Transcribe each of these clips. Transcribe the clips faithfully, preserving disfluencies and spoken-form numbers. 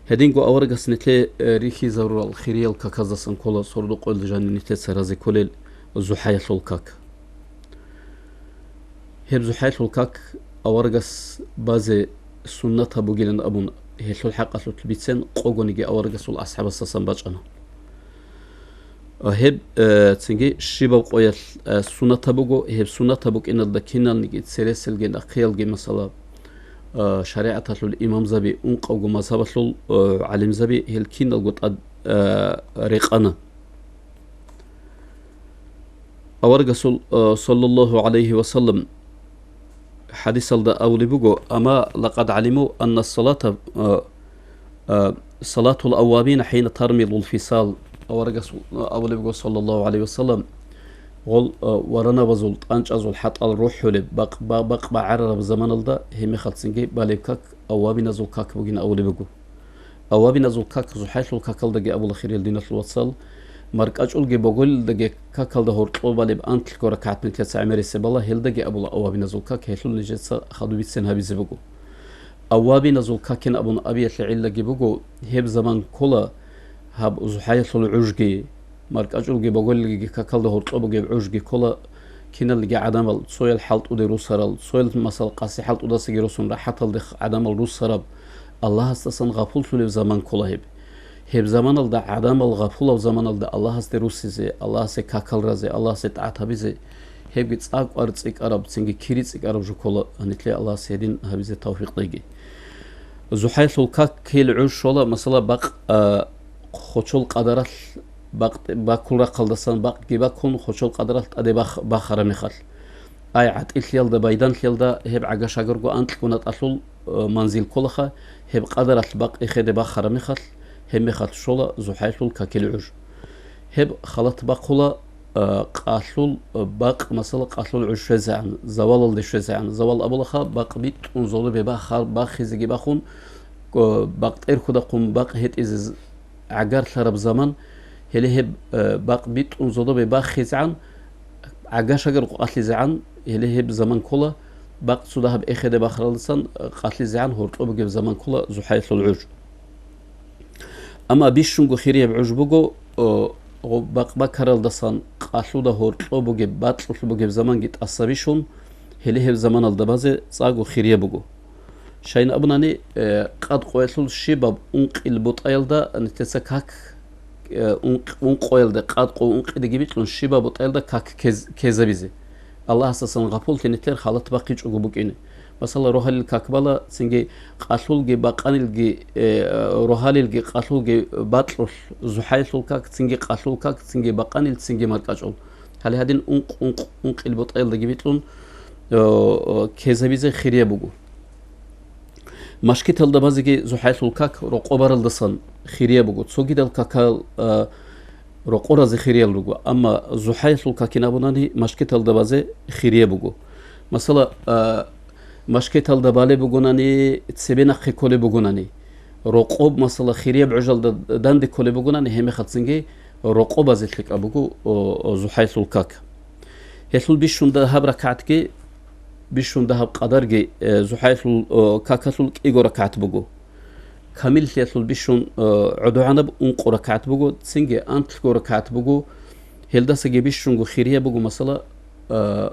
Гьединго аварагас нилъе, э, рихьизарурал хириял каказдасан ккола сордо-къоялда жаниб нилъеца разе кколел зухӀаялъул как. Гьеб зухӀаялъул как аварагас базе суннатаб бугилан абун, гьелъул хӀакъалъулъ бицен къогониги аварагасул асхӀабасдасан бачӀана. А гьеб, э, цинги щибаб къоялъ, э, суннатаб буго, гьеб суннатаб букӀиналда киналниги цереселги нахъиялги, масала, э, шаригӀаталъул имамзаби ункъавго мазгьабалъул, э, гӀалимзаби гьел киналго тӀад, э, рекъана. Аварагасул, э, саллаллагьу гӀалайгьи ва саллам, хӀадисалда абулеб буго: «Амма лакъад гӀалиму анна салата, а, а, салатул аввабина хӀина тармидул фисал». Аварагас, а, абулеб буго, саллаллагьу гӀалайгьи ва саллам, гъол, а, варанабазул, тӀанчӀазул хӀатӀал рухӀулеб, бакъ-, ба-, бакъ багӀарараб заманалда гьебмехалцинги балеб как аввабиназул как бугин абулеб буго. Аввабиназул как зухӀаялъул какалдаги абула, хириял диналъул вацал, маркӀачӀулги боголилдаги какалда гьоркьоб балеб анлъго ракагӀат нилъеца гӀемерисеб бала, гьелдаги абула аввабиназул как, гьелъул нижеца хадуб бицен гьабизе буго. Аввабиназул какин абун абиялъе гӀиллаги буго, гьеб заман ккола гьаб зухӀаялъул гӀужги, маркӀачӀулги боголилги какалда гьоркьоб бугеб гӀужги ккола, киналги гӀадамал, цоял хӀалтӀуде русарал, цоял, масал, къаси хӀалтӀудасаги росун рахӀаталде гӀадамал русараб, Аллагьасдасан гъапуллъулеб заман ккола гьеб. Гьеб заманалда гӀадамал гъапулаб заманалда Аллагьасде русизе, Аллагьасе какал разе, Аллагьасе тӀат гьабизе, гьебги цӀакъ кӀвар цӀикӀкӀараб, цинги кири цӀикӀкӀараб жо ккола, гьанилъе Аллагьас гьедин гьабизе тавфикъ кьеги. ЗухӀаялъул какил гӀуж щола, масала, бакъ, а, хочол къадаралъ бакъ-, баккул рахъалдасан бакъги баккун, хочол къадаралъ тӀаде бах-, бахараб мехалъ. Ай, гӀатӀилъиялда, байданлъиялда гьеб гӀага-шагарго анкьго натӀалъул, э, манзил кколаха, гьеб къадаралъ бакъ эхеде бахараб мехалъ, гьеб мехалъ щола зухӀаялъул какил гӀуж. Гьеб халат бахъула, э, къалъул, э, бакъ, масала, къалъул гӀуж щвезегӀан, завалалде щвезегӀан. Завал абулаха, бакъ битӀун зодобе бахар-, бахизеги бахун, э, бакъ тӀерхьудахъун бакъ гьетӀизе з-, гӀагарлъараб заман, гьеле гьеб, э, бакъ битӀун зодобе бахизегӀан, гӀага-шагар къвалъизегӀан, гьеле гьеб заман ккола, бакъ цо дагьаб эхеде бахаралдасан, э, къалъизегӀан гьоркьоб бугеб заман ккола зухӀаялъул гӀуж. Амма бищунго хирияб гӀуж буго, э, гъо-, бакъ бакаралдасан къалъуда гьоркьоб бугеб, бакьулъ бугеб заманги тӀаса бищун, гьеле гьеб заманалда базе цӀакъго хирияб буго. Щайин абунани, э, къад къоялъул щибаб ункъил бутӀаялда нилъеца как, э, ункъ-, ункъоялда, къад къо ункъидеги бикьун, щибаб бутӀаялда как кез-, кезабизе. Аллагьасдасан гъапуллъи нилъер халат бахъичӀого букӀине. Масала, рогьалил как бала, цинги къалъулги бакъанилги, э, рогьалилги къалъулги бакьулъ, зухӀаялъул как, цинги къалъул как, цинги бакъанил, цинги маркӀачӀул. Гьале гьадин ункъ-, ункъ-, ункъил бутӀаялдаги бикьун, э, э, кезабизе хирияб буго. Машгиталда базеги зухӀаялъул как рокъоб баралдасан хирияб буго. Цогидал какал, а, рокъоб разе хириял руго, амма зухӀаялъул какин абунани машгиталда базе хирияб буго. Масала, а, машгиталда балеб бугонани, цебе нахъе кколеб бугонани, рокъоб, масала, хирияб гӀужалда данде кколеб бугонани, гьебмехалцинги рокъоб базе лъикӀаб буго, о, о, зухӀаялъул как. Гьелъул бищун дагьаб ракагӀатги, бищун дагьаб къадарги, э, зухӀаялъул, э, какалъул кӀиго ракагӀат буго. Камиллъиялъул бищун, э, гӀодогӀанаб ункъо ракагӀат буго, цинги анлъго ракагӀат буго. Гьелдасаги бищунго хирияб буго, масала, э,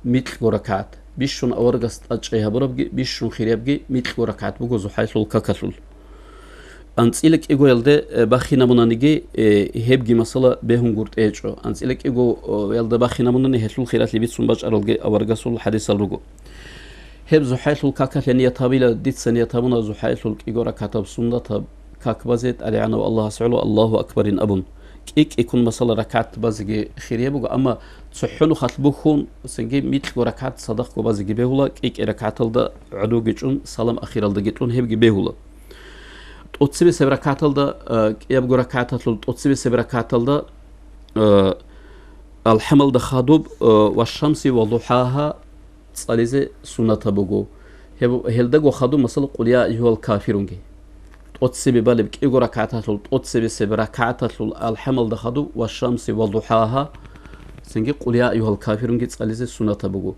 микьго ракагӀат. Бищун аварагас тӀадчӀей гьабурабги, бищун хириябги микьго ракагӀат буго зухӀаялъул какалъул. АнцӀила кӀигоялде, э, бахинабунаниги, э, гьебги масала бегьунгутӀи гьечӀо. АнцӀила кӀигоялда бахинабунани гьелъул хиралъи бицун бачӀаралги аварагасул хӀадисал руго. Гьеб зухӀаялъул какалъе ният гьабила, дица ният гьабуна зухӀаялъул кӀиго ракагӀатаб суннатаб как базе, ТӀадегӀанав Аллагьас гӀоло Аллагьу акбарин абун. КӀи-кӀиккун, масала, ракагӀат базеги хирияб буго, амма цохӀо нухалъ бухьун, цинги микьго ракагӀат цадахъго базеги бегьула, кӀи-кӀи ракагӀаталда гӀодовги чӀун, салам ахиралдаги кьун гьебги бегьула. ТӀоцебесеб ракагӀаталда, а, кӀиябго ракагӀаталъул тӀоцебесеб ракагӀаталда, а, алхӀамалда хадуб, а, «Вашшамси ва духӀаха» цӀализе суннатаб буго. Гьеб-, гьелдаго хадуб, масала, «Къул я айюгьал кафирунги». ТӀоцебе балеб кӀиго ракагӀаталъул тӀоцебесеб ракагӀаталъул алхӀамалда хадуб «Вашшамси ва духӀаха», цинги «Къул я айюгьал кафирунги» цӀализе суннатаб буго.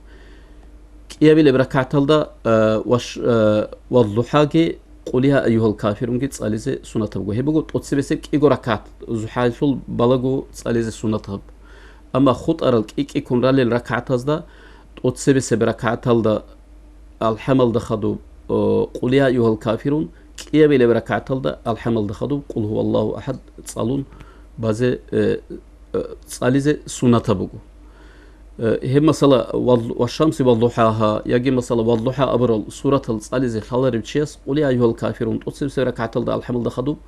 КӀиабилеб ракагӀаталда, э, ваш-, э, «Ваддухьаги», Къул я айюгьал кафирунги цӀализе суннатаб буго. Гьеб буго тӀоцебесеб кӀиго ракагӀат, зухӀаялъул балагу цӀализе суннатаб. Амма хутӀарал кӀи-кӀиккун ралел ракагӀатазда тӀоцебесеб ракагӀаталда алхӀамалда хадуб, о, Къул я айюгьал кафирун, кӀиабилеб ракагӀаталда алхӀамалда хадуб Къул гьуваллагьу ахӀад цӀалун базе, э, э, цӀализе суннатаб буго. Э, гьеб масала, вал-, «Вашшамси ваддухӀагьа», яги масала, «ВаддухӀа» абурал суратал цӀализе лъаларев чияс Къул я айюгьал кафирун тӀоцебесеб ракагӀаталда алхӀамалда хадуб,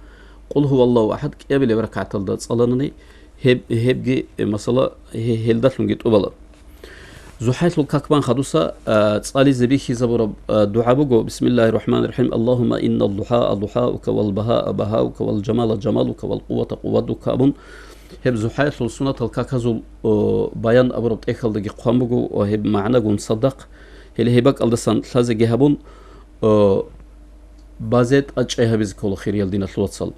Къул гьуваллагьу ахӀад кӀиабилеб ракагӀаталда цӀаланани, гьеб-, гьебги, э, масала, гье-, гьелдалъунги тӀубала. ЗухӀаялъул как бан хадуса, а, цӀализе бихьизабураб, а, дугӀа буго: «Бисмиллагьир рахӀманир рахӀим. Аллагьумма иннал духӀаа духӀаука, вал багьаа багьаука, вал жамала жамалука, вал къуввата къувватука», – абун, гьеб зухӀаялъул суннатал каказул, о, баян абураб тӀехьалдаги хъван буго ва гьеб магӀнагун цадахъ, гьеле гьеб бакӀалдасан лъазеги гьабун, о, базе тӀадчӀей гьабизе ккола, хириял диналъул вацал.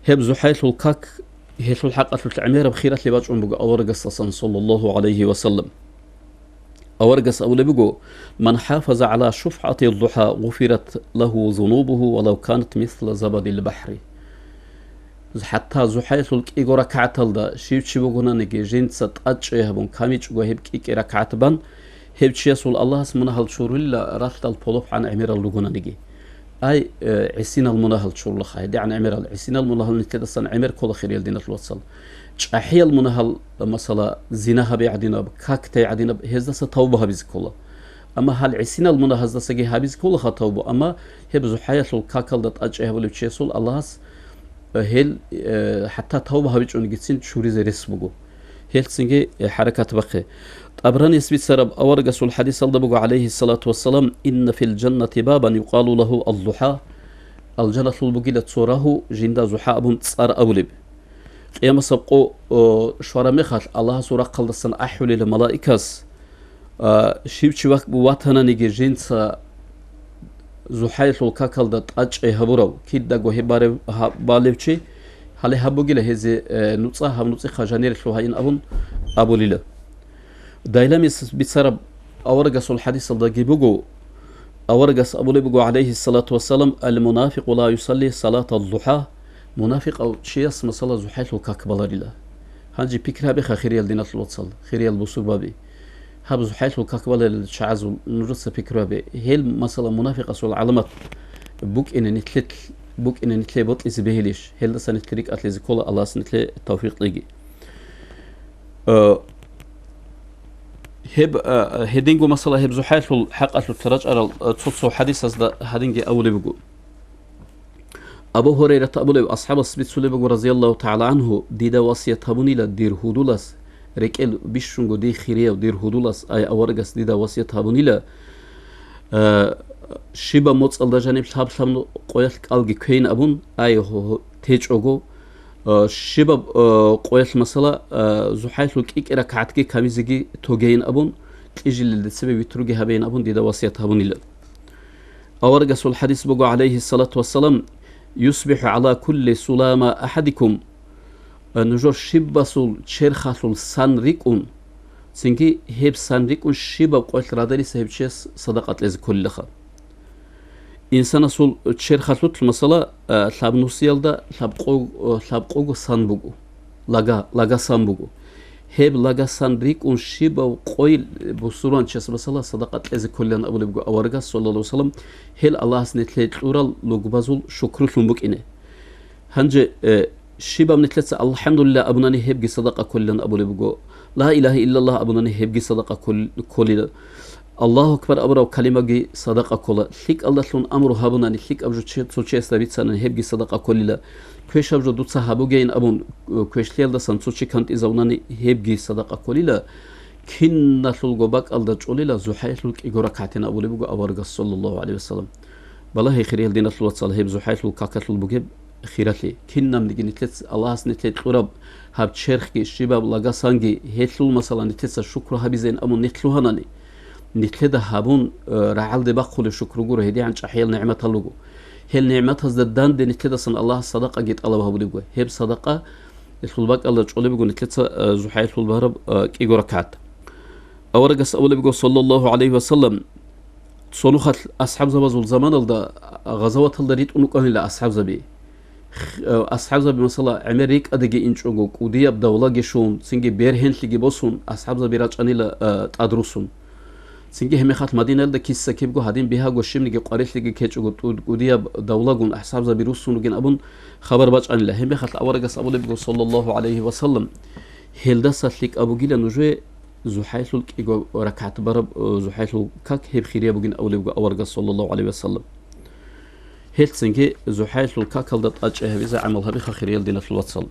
Гьеб зухӀаялъул как гьелъул хӀакъалъулъ гӀемераб хиралъи бачӀун буго аварагасдасан, саллаллагьу гӀалайгьи ва саллам. Аварагас абулеб буго: «Ман хӀафаза гӀала шуфгӀати духӀа, гъуфират лагьу зунубугьу ва лав канат мисла забадил бахӀри». ХӀатта зухӀаялъул кӀиго ракагӀаталда щив чи вугонаниги, жинца тӀадчӀей гьабун камичӀого гьеб кӀи-кӀи ракагӀат бан, гьев чиясул Аллагьас мунагьал чурулила ралъдал полохъан гӀемерал ругонаниги. Ай, э, гӀисинал мунагьал чурулаха, гьедигӀан гӀемерал гӀисинал мунагьал нилъедасан гӀемер ккола, хириял диналъул вацал. ЧӀахӀиял мунагьал, масала, зина гьаби гӀадинаб, как тей гӀадинаб, гьездаса тавба гьабизе ккола. Амма гьал гӀисинал мунагьаздасаги гьабизе кколаха тавба, амма гьеб зухӀаялъул какалда тӀадчӀей гьабулев чиясул Аллагьас, э, гьел, э, хӀатта тавба гьабичӀонигицин чуризе рес буго. Гьелцинги, э, хӀаракат бахъе. ТӀабранияс бицараб аварагасул хӀадисалда буго, гӀалайгьиссалату вассалам: «Инна фил жаннати бабан юкъалу лагьу ал-духӀа». Алжаналъул бугила цо рагьу, жинда зухӀа абун цӀар абулеб. Къиямасаб къо, о, щвараб мехалъ, Аллагьасул рахъалдасан ахӀулела малаикас, а, щив чи вак-, ватананиги жинца зухӀаялъул какалда тӀадчӀей гьабурав, кидаго гьеб барев-, гьаб-, балев чи, гьале гьаб бугила гьезе, э, нуцӀа, гьаб нуцӀихъа жанире лъугьайин абун абулила. Дайламияс бицараб аварагасул хӀадисалдаги буго, аварагас абулеб буго, гӀалайгьиссалату вассалам: «Ал-мунафикъу ла юсалли салатал духӀа», мунафикъав чияс, масала, зухӀаялъул как баларила. Гьанже пикри гьабеха, хириял диналъул вацал, хириял бусурбаби. Гьаб зухӀаялъул как баларила чагӀазул нужеца пикри гьабе. Гьел, масала, мунафикъасул гӀаламат букӀине нилъе-, букӀине нилъее бокьизе бегьилищ? Гьелдаса нилъ рикӀкӀалъизе ккола, Аллагьас нилъее тавфикъ кьеги. Э, гьеб, э, гьединго, масала, гьеб зухӀаялъул хӀакъалъулъ рачӀарал, э, цо-цо хӀадисазда гьадинги абулеб буго. Абу Гьурайрат абулев асхӀабас бицулеб буго, разияллагьу тагӀала гӀангьу: «Дида васият гьабунила дир гьудулас, рекӀел бищунго дий хирияв дир гьудулас, ай аварагас дида васият гьабунила, э, щибаб моцӀалда жаниб лъаб-лъаб къоялъ кӀалги кквейин абун, ай гьо-, гьо-, течӀого, э, щибаб, э, къоялъ, масала, э, зухӀаялъул кӀи-кӀи ракагӀатги камизеги тогейин абун, кьижелелде цебе витруги гьабейин абун дида васият гьабунила». Аварагасул хӀадис буго, гӀалайгьиссалату вассалам: «ЮсбихӀу гӀала кулли сулама ахӀадикум», э, нужер щибасул черхалъул сан рикӀкӀун, цинги гьеб сан рикӀкӀун щибаб къоялъ радариса гьев чияс садакъа кьезе кколилаха. Инсанасул черхалъулъ, масала, э, лъабнусиялда лъабкъо-, э, лъабкъого сан буго, лага, лага сан буго. Гьеб лага сан рикӀкӀун щибав къой бусурванчияс, масала, садакъа кьезе кколилан абулеб буго аварагас, саллаллагьу гӀалайгьи ва саллам, гьел Аллагьас нилъее кьурал лугбазул шукрулъун букӀине. Гьанже, э, щибаб нилъеца «АлхӀамдулиллагь» абунани, гьебги садакъа кколилан абулеб буго, «Ла илагьа иллаллагь» абунани, гьебги садакъа ккол-, кколила. «Аллагьу акбар» абураб калимаги садакъа ккола. ЛъикӀалдалъун амру гьабунани, лъикӀаб жо че-, цо чиясда бицанани, гьебги садакъа кколила. Квешаб жо дуца гьабугейин абун, э, квешлъиялдасан цо чи кантӀизабунани, гьебги садакъа кколила. Киналъулго бакӀалда чӀолила зухӀаялъул кӀиго ракагӀатин абулеб буго аварагас, саллаллагьу гӀалайгьи ва саллам. Балагье, хириял диналъул вацал, гьеб зухӀаялъул какалъул бугеб хиралъи. Кинабниги нилъец-, Аллагьас нилъее кьураб гьаб черхги, щибаб лага санги, гьелъул, масала, нилъеца шукру гьабизейин абун нилъ лъугьанани, нилъеда гьабун, э, рагӀалде бахъулеб шукру гуро, гьедигӀан чӀахӀиял нигӀматал руго. Гьел нигӀматазда данде нилъедасан Аллагьас садакъаги тӀалаб гьабулеб буго. Гьеб садакъа гьелъул бакӀалда чӀолеб буго нилъеца, э, зухӀаялъул бараб, э, кӀиго ракагӀат. Аварагас абулеб буго, саллаллагьу гӀалайгьи ва саллам: Цо нухалъ асхӀабзабазул заманалда гъазаваталда ритӀун рукӀанила асхӀабзаби. Х-, э, асхӀабзаби, масала, гӀемер рикӀкӀадеги инчӀого, кӀудияб давлаги щун, цинги бергьенлъиги босун, асхӀабзаби рачӀанила, э, тӀад русун. Цинги гьебмехалъ Мадинаялда киса-кибго гьадин бигьаго щибниги къварилъиги ккечӀого тӀуд-, кӀудияб давлагун асхӀабзаби руссун ругин абун хабар бачӀанила. Гьебмехалъ аварагас абулеб буго, саллаллагьу гӀалайгьи ва саллам, гьелдаса лъикӀаб бугила нужее ЗухӀайлъул кӀиго ракагӀат бараб, э, ЗухӀайлъул как гьеб хирияб бугин абулеб буго аварагас, саллаллагьу гӀалайгьи ва саллам. Гьелъцинги ЗухӀайлъул какалда тӀадчӀи гьабизе гӀамал гьабиха, хириял диналъул вацал.